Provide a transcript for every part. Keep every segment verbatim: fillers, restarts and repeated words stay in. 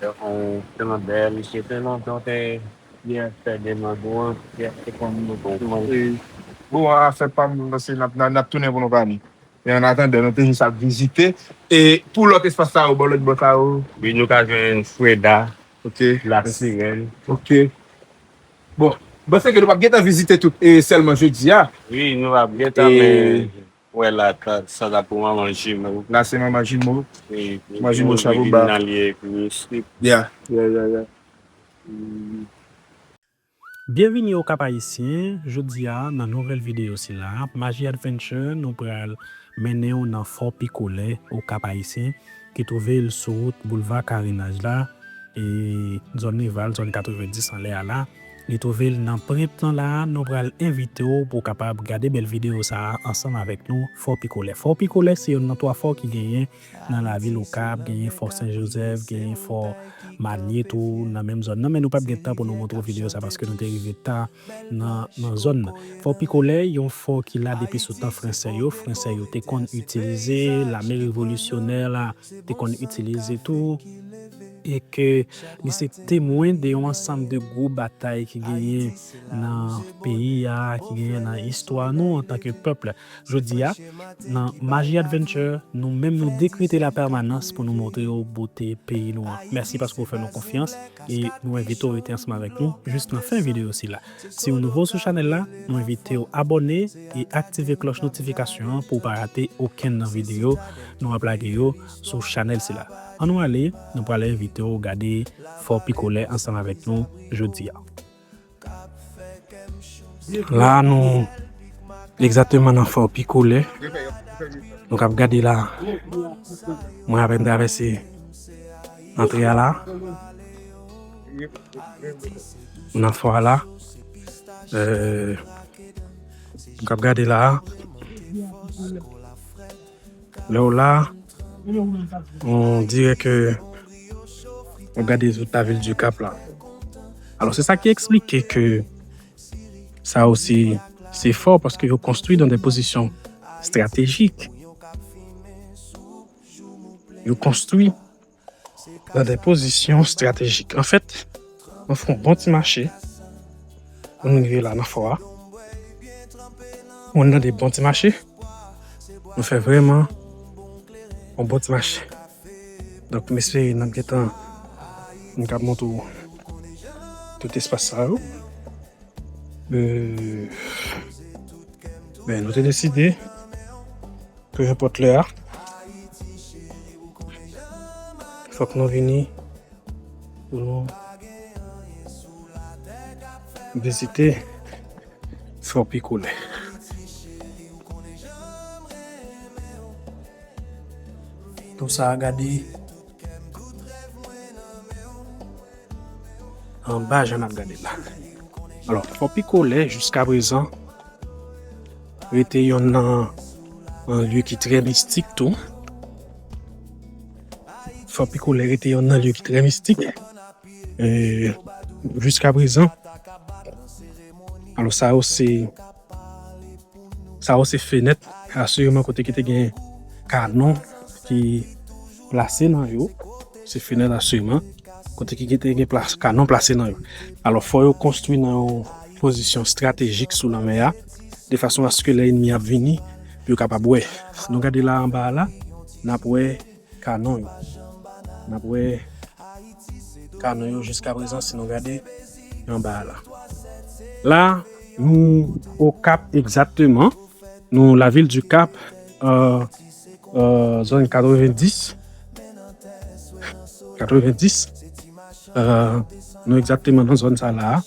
Ou tèlman bèl, se te lontan te Yeah. Fè de mwen bon, yeah, se konn nou bon. Bon, afè pa m, paske n ap, n ap tounen pou nou pale. Men an atandan, nou te jis ap vizite. E pou lòt espas sa yo, bò lòt bò sa yo. Wi, nou ka jwenn Freda, Ok, Lasirèn. Ok. Bon, m panse ke nou p ap gentan vizite tout e sèlman jodi a. Wi, nou ap gentan, men wè la, sa la pou manman jimo. La se manman jimo. Wi, Manman jimo Chaboba. Nan li epi Yeah, yeah, yeah, yeah. Byenvini au Cap Haïtien, jodi a nan nouvèl videyo sila, Maji Adventure, nou pral mennen w nan Fò Pikolè au Cap Haïtien, ki twouve l sou wout Boulva Karenaj la, e zòn Rival, zòn katrevendis anlè a la. Li twouve l nan Premtan la, nou pral envite w pou w kapab gade bèl videyo sa a ansanm avèk nou, Fò Pikolè. Fò Pikolè se youn nan twa fò ki genyen nan lavil Okap, genyen Fò Sen Jozèf, genyen Fò Malye tou nan menm zòn nan, men nou p ap gen tan pou nou montre w videyo sa paske nou te rive ta nan nan zòn nan. Fò Pikolè, yon fò ki la depi sou tan fransè yo, fransè yo te konn itilize, lame revolisyonè la te konn itilize tou, e ke li se temwen de yon ansanm de gwo batay ki genyen nan peyi a, ki genyen nan istwa nou antanke pèp. Jodi a, nan Maji Adventure, nou menm nou dekrete la pèmanans pou nou montre yo bote peyi nou an. Mèsi paske w fè nou konfyans e nou envite w rete ansanm avèk nou jis nan fen videyo sila. Si w nouvo sou chanèl la, nou envite w abòne e aktive klòch notifikasyon an pou w pa rate okenn nan videyo nou ap lage yo sou chanèl sila. Ann nou ale, nou pral envite w gade Fò Pikolè ansanm avèk nou jodi a. La nou egzakteman nan Fò Pikolè. Nou k ap gade la. Mwen apèn travèse antre a la. Nan fò a la. Euh, nou k ap gade la. Lè w la, on dirè ke w gade tout lavil du Cap la. Alò, se sa ki eksplike ke sa yo se, se fò, paske yo konstwi dans des positions stratégiques. Yo konstwi dans des positions stratégiques. Anfèt, nou fè yon bon ti mache pou nou rive la nan fò a. Mwen nan de bon ti mache. Nou fè vrèman yon bon ti mache. Donk, m espere n ap gentan, m kab montre w tout espas sa yo. Euh, ben, nou te deside, peu importe lè a, fòk nou vini pou nou vizite Fò Pikolè. Tou sa a gade anba jan n ap gade la. Alò, Fò Pikolè, jiska prezan, rete yonn nan, nan lye ki trè mistik tou. Fò Pikolè rete yonn nan lye ki trè mistik. E, jiska prezan, alò, sa yo se, sa yo se fenèt, asireman, kote ki te gen kanon ki plase nan yo. Se fenèt, asireman, kote ki te gen plas, kanon plase nan yo. Alò, fò yo konstwi nan yon pozisyon estratejik sou lanmè a, de fason aske lè ènmi ap vini, yo kapab wè. Si nou gade la anba a la, n ap wè kanon yo. N ap wè kanon yo jiska prezan, si nou gade anba a la. La, nou Okap egzakteman. Nou lavil du Cap, euh, euh, zòn katrevendis. Katrevendis. Euh, nou egzakteman nan zòn sa la.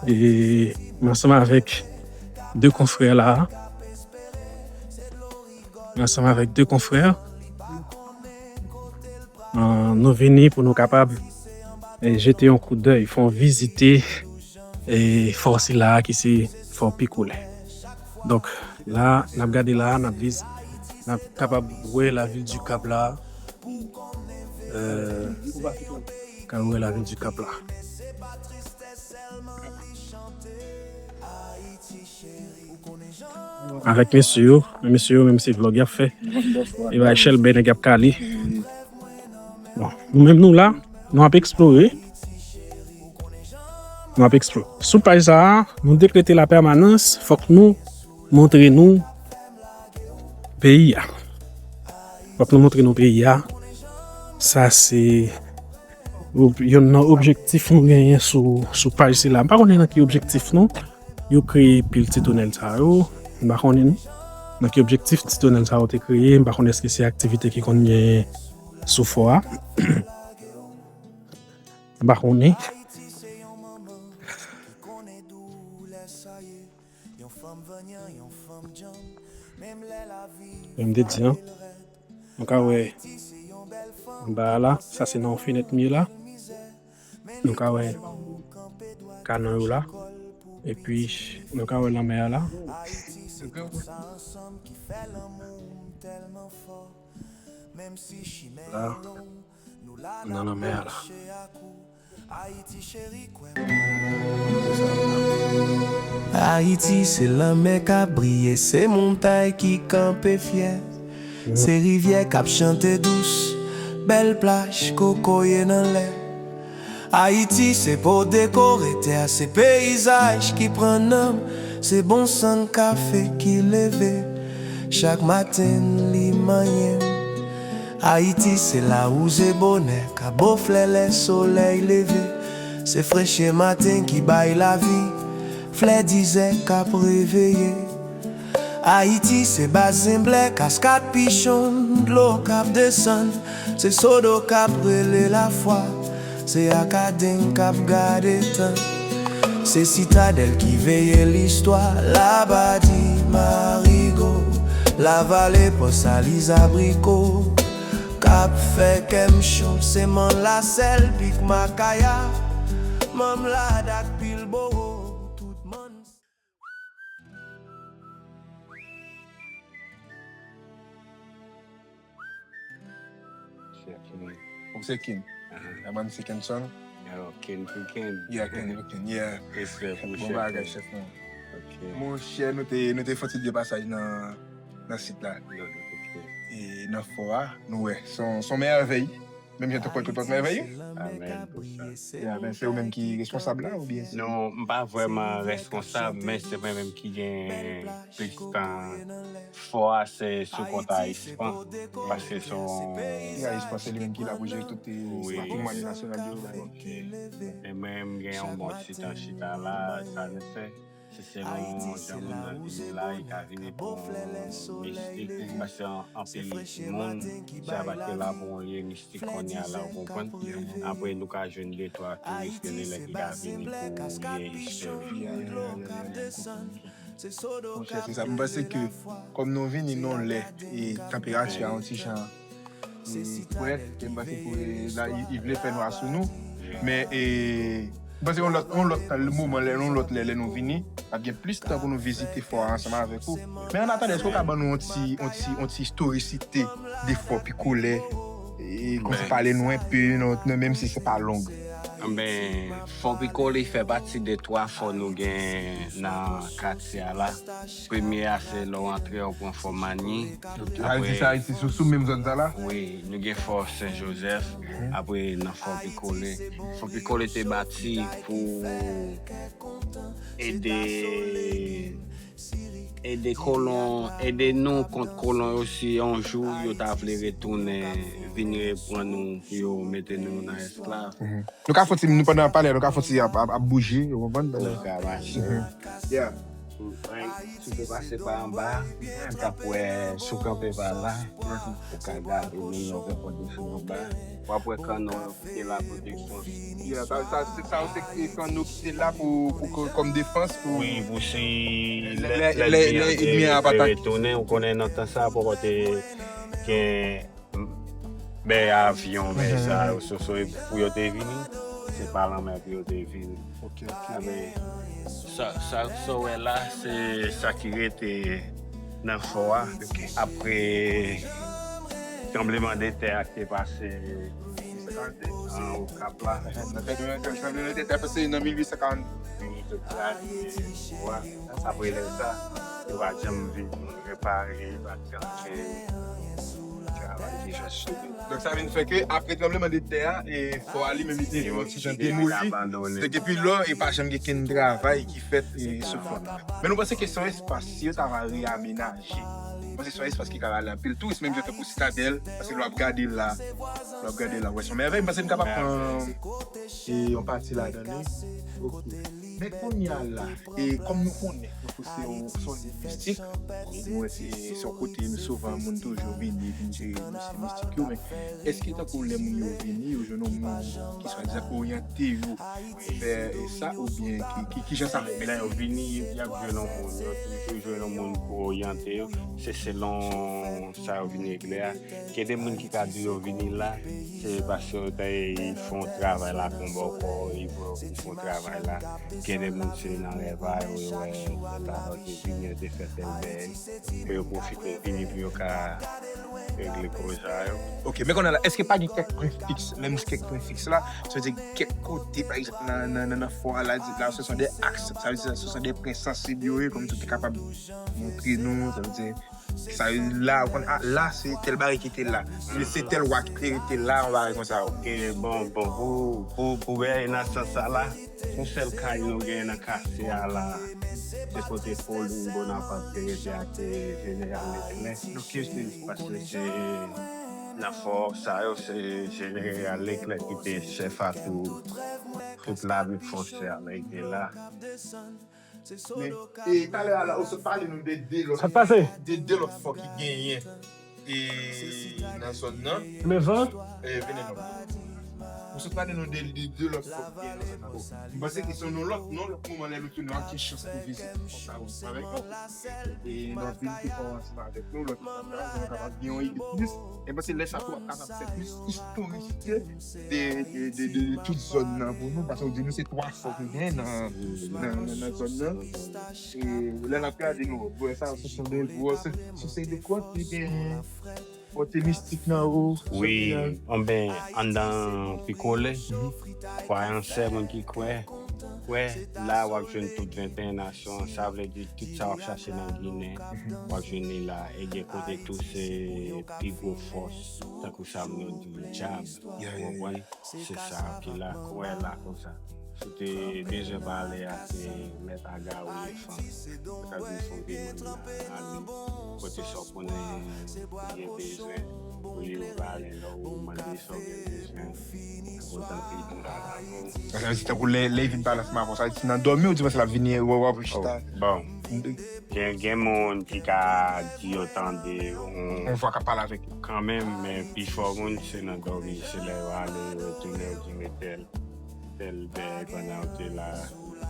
E m ansanm avèk de konfrè la. M ansanm avèk de konfrè. Euh, nou vini pou nou kapab, eh, jete yon koudèy, fè yon vizite, eh, fò sila a ki se Fò Pikolè. Donk, la, n ap gade la, n ap viz-, n ap kapab wè lavil du Cap la. Euh, kapab wè lavil du Cap la. Avèk mesye yo, men mesye yo, menm se vlòg y ap fè. E bay chèlbè nèg y ap kale. Bon, nou menm nou la, nou ap eksplore. Nou ap eksplore. Sou paj sa a, nou dekrete lapèmanans, fòk nou montre nou peyi a. Fòk nou montre nou peyi a. Sa se ob- yonn nan objektif nou genyen sou, sou paj sila. M pa konnen nan ki objektif nou yo kreye pil ti tonèl sa yo. M pa konnen nan ki objektif ti tonèl sa yo te kreye. M pa konnen èske se aktivite ki konn genyen sou fò a. M pa konnen. Jan m te di an, nou ka wè anba a la, sa se nan yon fenèt m ye la. Nou ka wè kanan yo la. Epi, nou ka wè lanmè a la. La, nan lanmè a la. Ayiti se lanmè k ap briye, se montay ki kanpe fyè, se rivyè k ap chante dous, bèl plaj kokoye nan lè. Ayiti se po dekore tè, se peyizaj ki pran nanm, se bon sann kafe ki leve chak maten li manyen. Ayiti se lawouze bonè k ap ofle lè solèy leve. Se freche maten ki bay lavi, flè dizè k ap reveye. Ayiti se bazen blè, kaskad pichon, dlo k ap desann. Se Sodo k ap rele lafwa, se Akaden k ap gade tan. Se Sitadèl ki veye listwa, Labadi, Marigo, Lavale, Pòsaliz, Abriko, k ap fè kè m cho. Se Man Lasèl, Pik Makaya, Manmlad ak Pilbowo, tout mann. Ou se Ken. Aha. That man se Kenson. Oh, Ken to Ken. Yeah, Ken to Ken, yeah. Respè pou chèf. Bon bagay, chèf mwen. Ok. Monchè, nou te, nou te fè yon ti de pasaj nan, nan sit la. Ok. E nan fò a, nou wè. Se yon, se yon mèvèy. Menm jan tankou tout lòt mèvèy. Amèn pou sa. Ya, men se ou menm ki responsab la, oubyen se... Non, m pa vrèman responsab, men se mwen menm ki gen plis tan. Fò a se sou kont Ayispan, paske se yon... Ayispan se li menm ki la pou jere tout, eh, patrimwàn nasyonal yo. Ok. E mwen, m gen yon bon ti tan chita la, sa nou fè. Se selon jan moun nan vini la, li ka vini pou mistik, paske an- anpil moun, se pa ke la pou yon lye mistik kounye a la, ou konprann? Apre, nou ka jwenn de twa touris, gen de lè ki ka vini pou lye istòrik. Monchè, se sa. M panse ke, kòm nou vini nan yon lè, e tanperati a yon ti jan, e, frèt, ke m panse pou, e, la, li, li vle fè nwa sou nou. Men, e, m panse yon lòt, yon lòt moman, lè, yon lòt lè, lè nou vini, n ap gen plis tan pou nou vizite fò a ansanm avèk ou. Men annatandan, èske w ka ban nou yon ti, yon ti, yon ti istorisi te de Fò Pikolè, e, konsa pale nou enpe, non, non, menm si se pa long. Enben, Fò Pikolè fè pati de twa fò nou gen nan katye a la. Premye a, se lè w antre, w pran Fò Manyi. Sa vle di sa, se sou, sou menm zòn sa la? Wi, nou gen Fò Sen Jozèf, apre nan Fò Pikolè. Fò Pikolè te bati pou ede ede kolon, ede nou kont kolon yo si yon jou yo ta vle retounen, vin reprann nou pou yo mete nou nan esklav. Nou ka fè ti, nou pandan n ap pale, nou ka fè ti ap, ap, ap bouje, ou konprann? Nou ka mache. Yeah. Si w te pase pa anba, ou t ap wè, si w kanpe pa la, ou ka gade moun yo gen kondisyon anba. W ap wè kanno ki te la pou defans. Yeah, sa, sa, se, sa, se kanno ki te la pou, pou, kò- kòm defans pou... Wi, pou si lè, lè, lè, lè lènmi an vle retounen, ou konnen nan tan sa, poko te gen, bè avyon, bè sa yo, so, so, pou yo te vini, se pa lanmè pou yo te vini. Ok, ok. Sa, sa, sa w wè la, se sa ki rete nan fò a. Ok. Apre tranbleman de tè a ki te pase an Okap la. Nan tranbleman de tè a pase nan mil uit san karant. Yo kraze fò a. Apre lè sa, yo pa janm vin repare, yo pa janm fè Travay deja sou li. Donk sa vin fè ke apre tranbleman de tè a, e, fò a li menm li te vin yon ti jan demoli. Donk depi lò, e pa janm gen kenn travay ki fèt, e, sou fò a. Men nou panse ke se yon espas, si yo ta va reyamenaje, nou panse se yon espas ki ka rale anpil touris, menm jan tankou Sitadèl, paske lè w ap gade la, lè w ap gade la, w wè se yon mèvèy, m panse n kapab pran, e, yon pati ladan li. Ok. Men kounye a la, e kòm nou konnen, tankou se yon, se yon liy mistik, nou wè se, se yon kote nou souvan moun toujou vini, vin cheri misye mistik yo, men èske tankou lè moun yo vini, yo jwenn yon moun ki swadizan oryante yo fè sa, oubyen ki, ki, ki jan sa fèt? Lè yo vini, y ap jwenn yon moun, yo toujou jwenn yon moun pou oryante yo, se selon sa yo vini regle a. Gen de moun ki ka di yo vini la, se paske yo te fè yon travay la konba kò, yo fè yon travay la. Gen de moun se nan rèv a yo, yo wè, yo ta vini, yo te fè tèl bèy. Pou yo pwofite vini pou yo ka regle koze a yo. Ok, men kounye a la, èske pa gen kèk pwen fiks, menm kèk pwen fiks la, sa vle di kèk kote, pa egzanp, nan, nan, nan, nan fò a la, di la, se son de aks, sa vle di se son de pwen sansib yo ye, kòmsi ou te kapab montre nou, sa vle di, sa, la, ou konn, ah, la, se tèl bagay ki te la. Se tèl wa ki te rete la, yon bagay konsa. Ok, bon, bon, pou, pou, pou bagay nan sans sa la, yon sèl kay nou gen nan katye a la, se kote Paulin Bonaparte te rete ak, eh, Jeneral Leclerc. Paske se nan fò sa yo, se Jeneral Leclerc ki te chèf a tout, tout lame fwontyè a, men ki te la. Men, e talè a la, ou sot pale nou de de lòt, sa k pase? De de lòt fò ki genyen, e, nan zòn nan. Men van? E, vini non. Ou sot pale nou de, de, de lòt fò ki genyen nan zòn nan. Bon, m panse ke se yon lòt, yon lòt moman lè nou tounen, w ap gen chans pou vizite fò sa yo avèk nou. E n ap vin tou fò ansanm avèk nou, lòt fò sa, pou nou kapab gen yon ide plis. E m panse lè sa tou w ap kapab fè plis istorisite de, de, de, de, de tout zòn nan pou nou, paske w di nou se twa fò ki genyen nan, nan, nan, nan zòn nan. E lè n ap gade nou, bwè sa, se sou de gwo, se, se, se de gwo ki gen kote mistik nan ou. Wi, anben, anndan Pikole, kwayansè, moun ki kwè, kwè, la w ap jwenn tout venteyen nasyon, sa vle di tout sa w ap chache nan Ginen, w ap jwenn li la. E gen kote tou se pi gwo fòs, tankou sa moun yo di dyab, ou konprann? Se sa ki la, kwè la konsa. Si w te bezwen pale ak, eh, Mèt Aga ou Lefan, sa di fon de moun nan ale, kote sa w konnen ou gen bezwen, pou li ou pale lè ou mande sa w gen bezwen. Kontan ki pou la avè w. Sa vle di tankou lè, lè li vin pale ansanm avè w, sa vle di nan dòmi ou di mwen se l ap vini, w ap chita. Bon. Gen, gen moun ki ka di yo tande yon vwa k ap pale avèk yo. Kanmenm, men pifò moun se nan dòmi, se lè yo ale, yo retounen, yo di men tèl, tèl bèy pandan yo te la,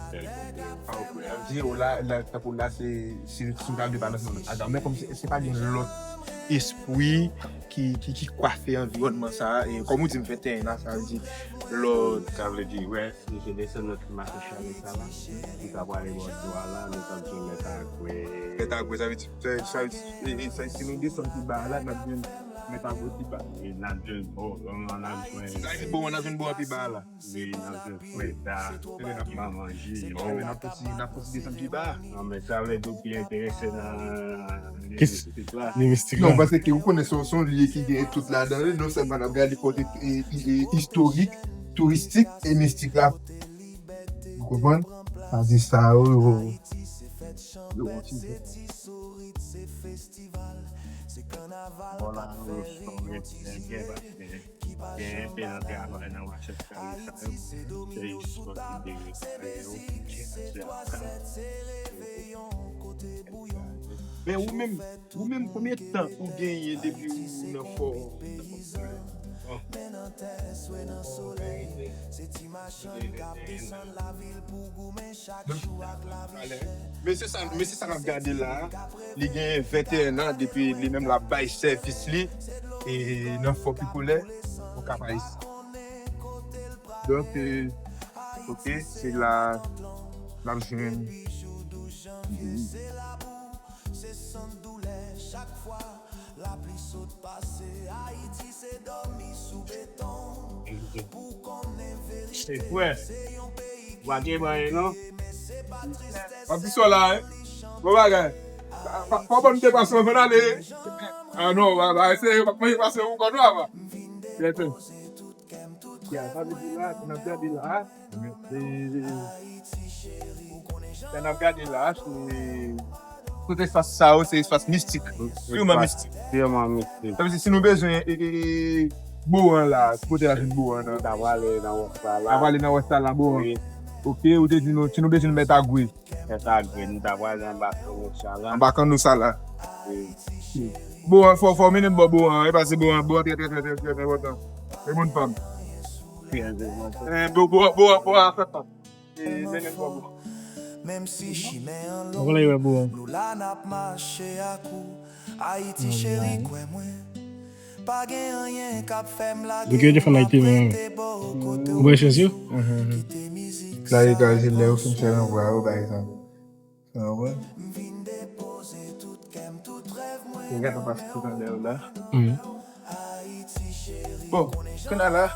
tèl kote. Ah, ok. Sa vle di yo la, la, tankou la, se, se, se sou gade pa nan aga, men kòmsi, èske pa gen lòt espri ki, ki, ki kwafe anviwònman sa a, e kòm ou di m venteyen an, sa vle di lòt. Sa vle di, wè, si se desann nan ti mache Chale sa la, ki ta prale bò dlo a la, nou t ap jwenn Mèt Agwe. Mèt Agwe, sa vle di, sa, sa vle di, e, e, sa, si nou desann pi ba a la, n ap jwenn Mèt Agwe pi ba. E n ap jwenn, bon, n ap jwenn. Sa vle di, bon, n ap jwenn bon an pi ba a la. Wi, n ap jwenn Freda, Manman Jiyo. N ap fouti, n ap fouti desann pi ba. Non, men sa vle di w pi enterese nan liy mistik la. Liy mistik la. Non, paske ou konnen se, se yon lye ki gen tout ladan li. Non sèlman n ap gade kote, e, e, e, istorik, touristik e mistik la. Ou konprann? Sa di sa, yo, yo, yo, bon, la, yo, yo, yo, yo, yo, Gen enpe nan travay nan wachèt kare sa yo, se istwa ki derive yo, se atak. Men ou menm, ou menm, konbyen tan ou genyen depi ou nan fò? Bon. Mesye sa, mesye sa n ap gade la, li gen venteyen an depi li menm l ap bay sèvis li, e, nan Fò Pikolè, Okap Ayisyen. Donk, e, ok, se la n ap jwenn. Se kwè. W a gen mwayen non. W ap di sò la, wi. Bon bagay. Pa, pa, pa ban m depasman, fò n ale. Ah non, ba, ba, se yo pa manje pase ou konn non, apa. Byen fè. Ya, sa vle di la, si n ap gade la, e, sa n ap gade la, se tout espas sa yo, se espas mistik. Piman mistik. Piman mistik. Sa vle di, si nou bezwen, e, e, e, Boran la, kote la jwenn Boran nan? Ta prale nan wòch la la. Ta prale nan wòch la la, Boran. Wi. Ok, ou te di nou, si nou bezwen nou mèt agwe. Mèt agwe, nou ta prale anba kanno sa la. Anba kanno sa la. Wi. Boran, fò, fò mennen m bò Boran, e pase Boran, Boran trè, trè, trè, trè, trè, trè enpòtan. E moun fanm. Trè enpòtan. E, Bo-, Boran, Boran, Boran, fè fanm. E, mennen m bò Boran. Menm si chimen an long, nou la n ap mache ak ou. Ayiti cheri, kwè mwen. Pa gen anyen k ap fè m lage. Depi yo te fè Mighty men, ou wè chans yo? Lage gaz yo lè yo fin fè nan vwa yo, pa egzanp. Ou konprann? M vin depoze tout kè m, tout rèv mwen. Yo gentan pase tout anndan yo la. Bon, kounye a la.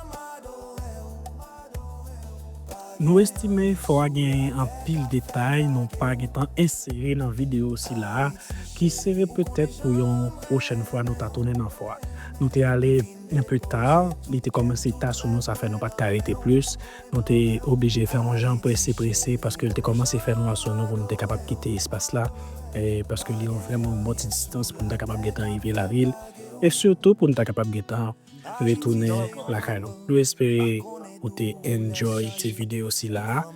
Nou estime fò a genyen anpil detay nou pa gentan ensere nan videyo sila a, ki sere petèt pou yon pwochèn fwa nou ta tounen nan fò a. Nou te ale enpe ta, li te kòmanse ta sou nou, sa fè nou pa t ka rete plis. Nou te oblije fè yon jan prese prese paske l te kòmanse fè nwa sou nou pou nou te kapab kite espas la, e paske li yon vrèman yon bon ti distans pou nou ta kapab gentan rive lavil, e sitou pou nou ta kapab gentan retounen lakay nou. Nou espere ou te enjoy ti videyo sila a.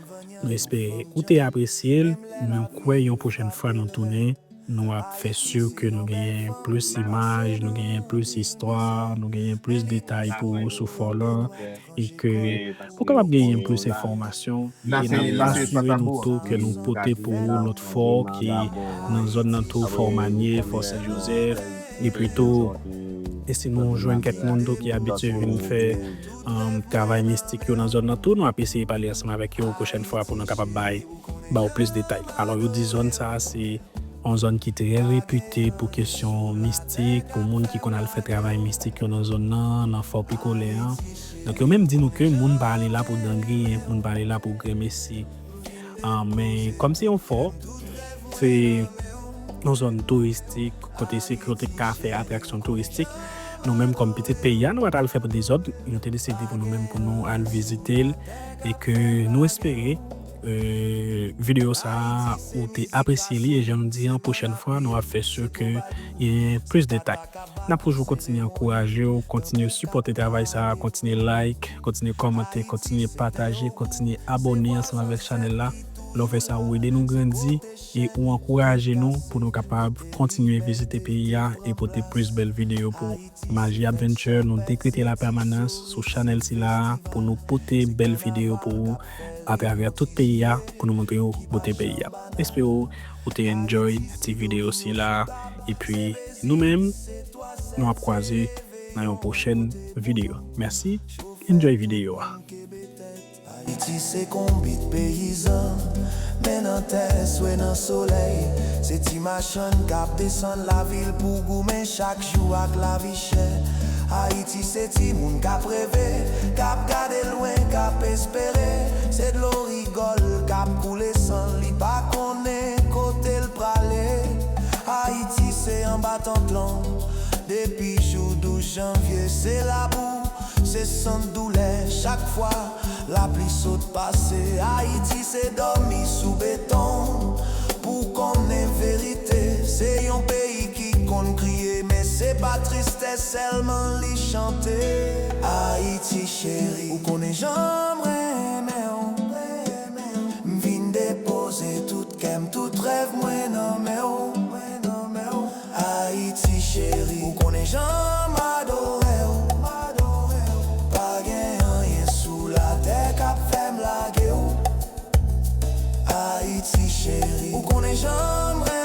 Nou espere ou te apresye l. Nou kwè yon pwochèn fwa nou tounen, nou ap fè si ke nou genyen plis imaj, nou genyen plis istwa, nou genyen plis detay pou ou sou fò lan, e ke pou kapab genyen plis enfòmasyon, e n ap asire nou tou ke nou pote pou ou lòt fò ki nan zòn nan tou, Fò Manye, Fò Sen Jozèf, epi tou, e si nou jwenn kèk moun tou ki abitye vin fè, um, travay mistik yo nan zòn nan tou, nou ap eseye pale ansanm avèk yo pwochèn fwa pou nou kapab bay, ba w plis detay. Alò, yo di zòn sa a se yon zòn ki trè repite pou kesyon mistik, pou moun ki konn al fè travay mistik yo nan zòn nan, nan Fò Pikolè an. Donk, yo menm di nou ke moun pa ale la pou dan griyen, moun pa ale la pou grenmesi. Ah, men kòm se yon fò, se yon zòn touristik, kote se kote ka fè atraksyon touristik. Nou menm kòm pitit peyi a, nou pa t al fè pou dezòd, nou te deside pou nou menm pou nou al vizite l, e ke nou espere, e, videyo sa a ou te apresye li, e jan m di an, pwochèn fwa nou ap fè si ke gen plis detay. N ap toujou kontinye ankouraje w, kontinye sipòte travay sa a, kontinye like, kontinye kòmante, kontinye pataje, kontinye abòne ansanm avèk chanèl la. Lè w fè sa, ou ede nou grandi e ou ankouraje nou pou nou kapab kontinye vizite peyi a e pote plis bèl videyo pou ou. Maji Adventure, nou dekrete la pèmanans sou chanèl sila a pou nou pote bèl videyo pou ou atravè tout peyi a pou nou montre w bote peyi a. Espere w ou te enjoy ti videyo sila a. Epi nou menm, nou ap kwaze nan yon pwochèn videyo. Mèsi, enjoy videyo a. Ayiti se konbit peyizan, men nan tè, swe nan solèy, se ti machann k ap desann lavil pou goumen chak jou ak lavi chè. Ayiti se timoun k ap reve, k ap gade lwen, k ap espere, se dlo rigòl k ap koule san li pa konnen kote l prale. Ayiti se anba tant long, depi jou douz janvye se labou, se sant doulè chak fwa lapli sot pase. Ayiti se dòmi sou beton pou konnen verite. Se yon peyi ki konn kriye, men se pa tristès sèlman li chante. Ayiti cheri, ou konnen jan m renmen w. M vin depoze tout kè m, tout rèv mwen nan men w. Ayiti cheri, ou konnen jan m adore w. Pa gen anyen sou latè k ap fè m lage w. Ayiti cheri, ou konnen jan m